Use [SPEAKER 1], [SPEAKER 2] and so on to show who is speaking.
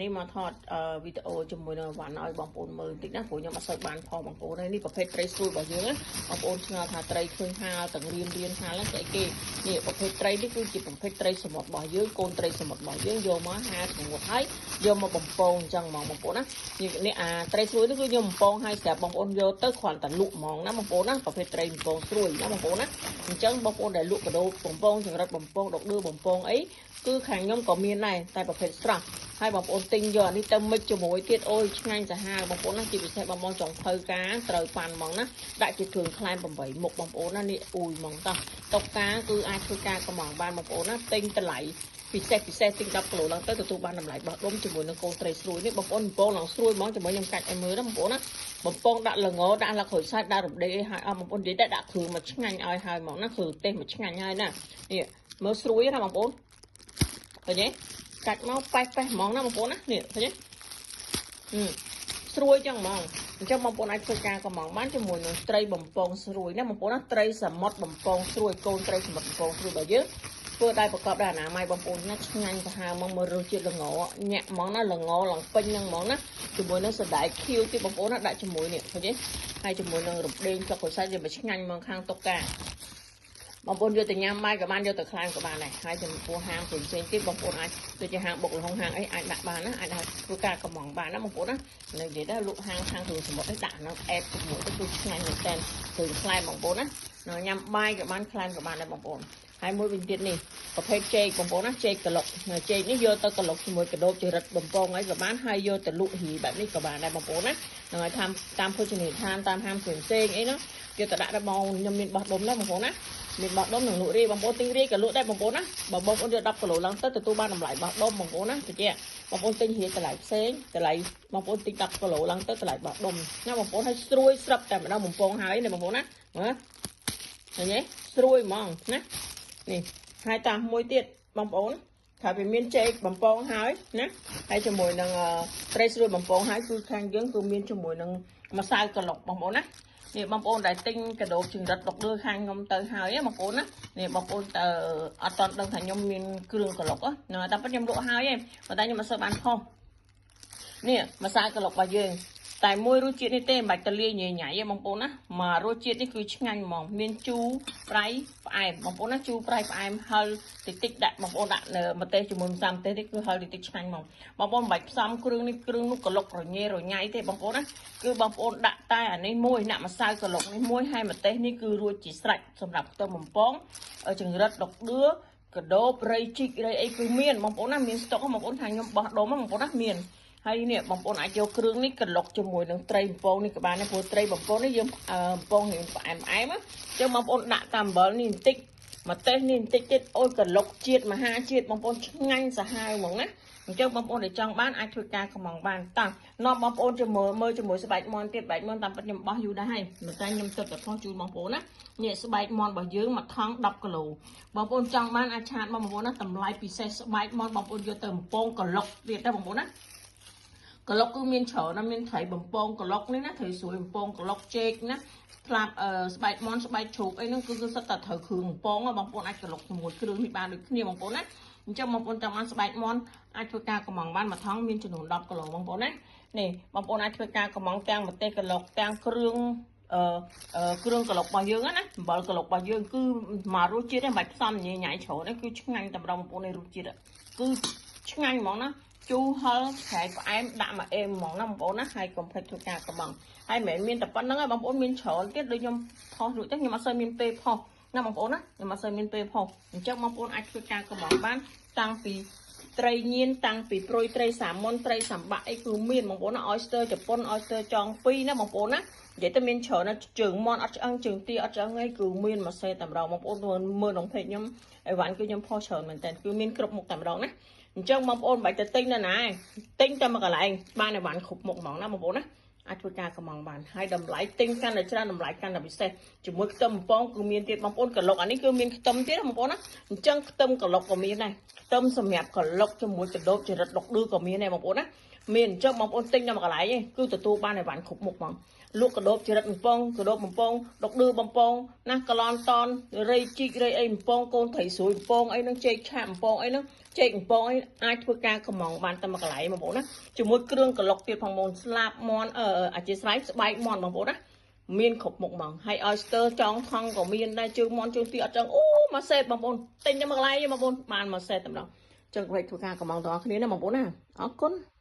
[SPEAKER 1] នេះមកថតវីដេអូជាមួយនឹងវ៉ាន់ឲ្យបងប្អូនមើលបន្តិចណាព្រោះខ្ញុំអត់សូវបានផងបងប្អូនហើយនេះប្រភេទត្រីស្រួយរបស់យើងណាបងប្អូនឆ្ងល់ថាត្រីឃើញហាលទាំងរៀនរៀនហាលហ្នឹងស្អីគេនេះប្រភេទត្រីនេះគឺជាប្រភេទត្រីសមុទ្ររបស់យើងកូនត្រីសមុទ្ររបស់យើងយកមកហាលស្ងួតហើយយកមកបំពងអញ្ចឹងហ្មងបងប្អូនណានេះអាត្រីស្រួយនេះគឺខ្ញុំបំពងឲ្យស្រាប់បងប្អូនយកទៅគ្រាន់តែលក់ហ្មងណាបងប្អូនណាប្រភេទត្រីបំពងស្រួយណាបងប្អូនណាអញ្ចឹងបងប្អូនដែលលក់កដោបំពងចង្រិតបំពងដកឌឺបំពងអីគឺខាងខ្ញុំក៏មានដែរតែប្រភេទស្រស់ហើយបងប្អូនទិញយកអានេះទៅមិចជាមួយទៀតអូយឆ្ងាញ់សាហាវបងប្អូនណាជាពិសេសបងប្អូនចង់ភៅការត្រូវប៉ាន់ហ្មងណាដាក់ជាគ្រឿងក្លែម8មុខបងប្អូនណានេះអ៊ូយហ្មងតោះតុកការគឺអាចធ្វើការកំងបានបងប្អូនណាទិញតម្លៃពិសេសពិសេសទិញ10គីឡូឡើងទៅទទួលបានតម្លៃបោះដុំជាមួយនឹងកូនត្រីស្រួយនេះបងប្អូនបំពងឡើងស្រួយហ្មងជាមួយខ្ញុំកាច់ឲ្យមើលណាបងប្អូនណាបំពងដាក់ល្ងដាក់លក្ខក្រូចសើចដាក់រំដេងអីហើយអស់បងប្អូននិយាយតែដាក់គ្រឿងមកឆ្ងាញ់ឲ្យហើយហ្មងណាគ្រឿងទេសមកឆ្ងាញ់ហើយណានេះមើលស្រួយណាបងប្អូនឃើញទេកាច់មកប៉េះប៉េះហ្មងណាបងប្អូនណានេះឃើញទេស្រួយចឹងហ្មងអញ្ចឹងបងប្អូនអាចធ្វើការកំងបានជាមួយនឹងត្រីបំពងស្រួយណាបងប្អូនណាត្រីសមុទ្របំពងស្រួយកូនត្រីសមុទ្របំពងស្រួយរបស់យើងធ្វើដោយប្រកបដោយអនាម័យបងប្អូនណាឆ្ងាញ់សាហាវហ្មងមើលរសជាតិល្ងញាក់ហ្មងណាល្ងឡើងពេញហ្នឹងហ្មងណាជាមួយនឹងសណ្តែកខៀវទៀតបងប្អូនណាដាក់ជាមួយនេះឃើញទេហើយជាមួយនឹងរំដេងចុកក្រូចសើចវាមកឆ្ងាញ់ហ្មងខាងតុកកាបងប្អូនយកទៅញ៉ាំបាយក៏បានយកទៅខ្លាញ់ក៏បានដែរហើយចំពោះហាងផ្សេងផ្សេងទៀតបងប្អូនអាចដូចជាហាងបុកល្ហុងហាងអីអាចដាក់បានណាអាចដាក់ធ្វើការកំងបានណាបងប្អូនណានៅនិយាយទៅលក់ហាងខាងគ្រឿងសមុទ្រនេះដាក់នៅអែបជាមួយទៅគឺឆ្ងាញ់មែនតើគ្រឿងខ្លែមបងប្អូនណាញ៉ាំបាយក៏បានខ្លែមក៏បានដែរបងប្អូនហើយមួយវិញទៀតនេះប្រភេទចេកបងប្អូនណាចេកក្លុកចេកនេះយកទៅក្លុកជាមួយកដោបចរិតបំពងអីក៏បានហើយយកទៅលក់រីបែបនេះក៏បានដែរបងប្អូនណាហ្នឹងហើយតាមតាមភោជនីយដ្ឋានតាមហាងផ្សេងផ្សេងអីហ្នឹងយកទៅដាក់ដល់បងខ្ញុំមានបោះដុំដែរបងប្អូនណាមានបោះដុំនឹងលក់រាយបងប្អូនទិញរាយក៏លក់ដែរបងប្អូនណាបើបងប្អូនយក10គីឡូឡើងទៅទទួលបានតម្លៃបោះដុំបងប្អូនណាតិចបងប្អូនទិញរាយតម្លៃផ្សេងតម្លៃបងប្អូនទិញ10គីឡូឡើងទៅតម្លៃបោះដុំណាបងប្អូនឲ្យស្រួយស្រាប់តែម្ដងបំពងហើយណាបងប្អូនណាមើលឃើញទេស្រួយហ្មងណានេះហើយតាមួយទៀតបងប្អូនថាវាមានចេកបំពងហើយណាហើយជាមួយនឹងត្រីស្រួយបំពងហើយគឺខាងយើងគឺមានជាមួយនឹងម្សៅក្លុកបងប្អូនណានេះបងប្អូនដែលទិញកដោបចង្រិតដុកលឿខាងខ្ញុំទៅហើយបងប្អូនណានេះបងប្អូនទៅអត់តន់ដឹងថាខ្ញុំមានគ្រឿងក្លុកណាតែប៉ុតខ្ញុំលក់ហើយឯងប៉ុន្តែខ្ញុំអត់សូវបានផុសនេះម្សៅក្លុករបស់យើងតែមួយរសជាតិនេះទេមិនបាច់ទៅលាយញ៉ៃញ៉ៃទេបងប្អូនណាមករសជាតិនេះគឺឆ្ងាញ់ហ្មងមានជូរប្រៃផ្អែមបងប្អូនណាជូរប្រៃផ្អែមហឹរតិចតិចដាក់បងប្អូនដាក់នៅម្ទេសជាមួយម្សៅម្ទេសនេះគឺហឹរតិចតិចឆ្ងាញ់ហ្មងបងប្អូនមិនបាច់ផ្សំគ្រឿងនេះគ្រឿងនោះក្លុករញ៉េរញ៉ៃទេបងប្អូនណាគឺបងប្អូនដាក់តែអានេះមួយដាក់ម្សៅក្លុកនេះមួយហើយម្ទេសនេះគឺរួចជាស្រេចសម្រាប់ខ្ទឹមបំពងចង្រិតដុកឌឿកដោបរៃជីករៃអីគឺមានបងប្អូនណាមានស្តុកបងប្អូនថាខ្ញុំបោះដុំបងប្អូនណាមានហើយនេះបងប្អូនអាចយកគ្រឿងនេះក្លុកជាមួយនឹងត្រីបំពងនេះក៏បានដែរព្រោះត្រីបំពងនេះយើងបំពងរៀងផ្អែមផ្អែមអញ្ចឹងបងប្អូនដាក់តាមអំបិលនេះបន្តិចម្ទេសនេះបន្តិចទៀតអូយក្លុកជាតិមហាជាតិបងប្អូនឆ្ងាញ់សាហាវហ្មងណាអញ្ចឹងបងប្អូនដែលចង់បានអាចធ្វើការកំងបានតោះនាំបងប្អូនជាមួយមើលជាមួយស្បែកមាន់ទៀតស្បែកមាន់តាមពិតខ្ញុំបោះយូរដែរហើយមិនតែខ្ញុំទឹកតែផុសជូនបងប្អូនណានេះស្បែកមាន់របស់យើងមួយថង់10គីឡូបងប្អូនចង់បានអាចឆាតមកបងប្អូនណាតម្លៃពិសេសស្បែកមាន់បងប្អូនយកទៅបំពងក្លុកទៀតដែរបងប្អូនណាក្លុកគឺមានច្រើនណាស់មានត្រីបំពងក្លុកនេះណាត្រីស្រួយបំពងក្លុកចេកណាផ្លាប់ស្បែកមាន់ស្បែកជ្រូកអីហ្នឹងគឺសុទ្ធតែត្រូវគ្រឿងបំពងបងប្អូនអាចក្លុកជាមួយគ្រឿងនេះបានដូចគ្នាបងប្អូនណាអញ្ចឹងបងប្អូនចង់បានស្បែកមាន់អាចធ្វើការកំងបានមួយថង់មានចំនួន10គីឡូបងប្អូនណានេះបងប្អូនអាចធ្វើការកំងទាំងម្ទេសក្លុកទាំងគ្រឿងគ្រឿងក្លុករបស់យើងណាអំបិលក្លុករបស់យើងគឺមករសជាតិហ្នឹងមិនបាច់ផ្សំញ៉ៃញ៉ៃច្រើនទេគឺឆ្ងាញ់តែម្ដងបងប្អូននេះរសជាតិគឺឆ្ងាញ់ហ្មងណាជូរហឹរប្រៃផ្អែមដាក់មកអេមហ្មងណាបងប្អូនណាហើយកុំភ្លេចធ្វើការកំងហើយមិនមែនមានតែប៉ុណ្្នឹងទេបងប្អូនមានច្រើនទៀតដូចខ្ញុំផុសរួចទៅខ្ញុំអត់សូវមានពេលផុសណាបងប្អូនណាខ្ញុំអត់សូវមានពេលផុសអញ្ចឹងបងប្អូនអាចធ្វើការកំងបានតាំងពីត្រីញៀនតាំងពីព្រុយត្រីសាមុនត្រីសម្បាក់អីគឺមានបងប្អូនណា oyster ជប៉ុន oyster ចងពីរណាបងប្អូនណានិយាយទៅមានច្រើនណាជើងមាន់អត់ឆ្អឹងជើងទាអត់ឆ្អឹងអីគឺមានមួយសេតែម្ដងបងប្អូនមើលក្នុងពេកខ្ញុំអីវ៉ាន់គឺខ្ញុំផុសច្រើនមែនតើគឺមានគ្រប់មុខតែម្ដងណាអញ្ចឹងបងប្អូនមិនបាច់ទៅទិញនៅណាទិញតែមួយកន្លែងបានអីវ៉ាន់គ្រប់មុខហ្មងណាបងប្អូនណាអាចធ្វើការកំងបានហើយតម្លៃទិញកាន់តែច្រើនតម្លៃកាន់តែពិសេសជាមួយខ្ទឹមបំពងគឺមានទៀតបងប្អូនក្លុកអានេះគឺមានខ្ទឹមទៀតបងប្អូនណាអញ្ចឹងខ្ទឹមក្លុកក៏មានដែរខ្ទឹមសម្រាប់ក្លុកជាមួយកដោបចរិតដុកឌឺក៏មានដែរបងប្អូនណាមានអញ្ចឹងបងប្អូនទិញនៅមួយកន្លែងឯងគឺទទួលបានអីវ៉ាន់គ្រប់មុខហ្មងលក់កដោបចរិតបំពងកដោបបំពងដុកឌឺបំពងណាកឡនតនរៃជីករៃអីបំពងកូនត្រីស្រួយបំពងអីហ្នឹងចេកឆាបបំពងអីហ្នឹង ចេកកំពងអីអាចធ្វើការកំងបានតែមួយកន្លែងបងប្អូនណាជាមួយគ្រឿងក្លុកទៀតផងបងស្លាបមន់អឺអធិស្ឋានស្បែកមន់បងប្អូនណាមានគ្រប់មុខហ្មងហើយឲ្យស្ទើចងថងក៏មានដែរជើងមន់ជើងទីអត់ចង់អូមួយសេតបងប្អូនទិញតែមួយកន្លែងបងប្អូនបានមួយសេតតែម្ដងចឹងកុំភ្លេចធ្វើការកំងទាំងអស់គ្នាណាបងប្អូនណាអរគុណ។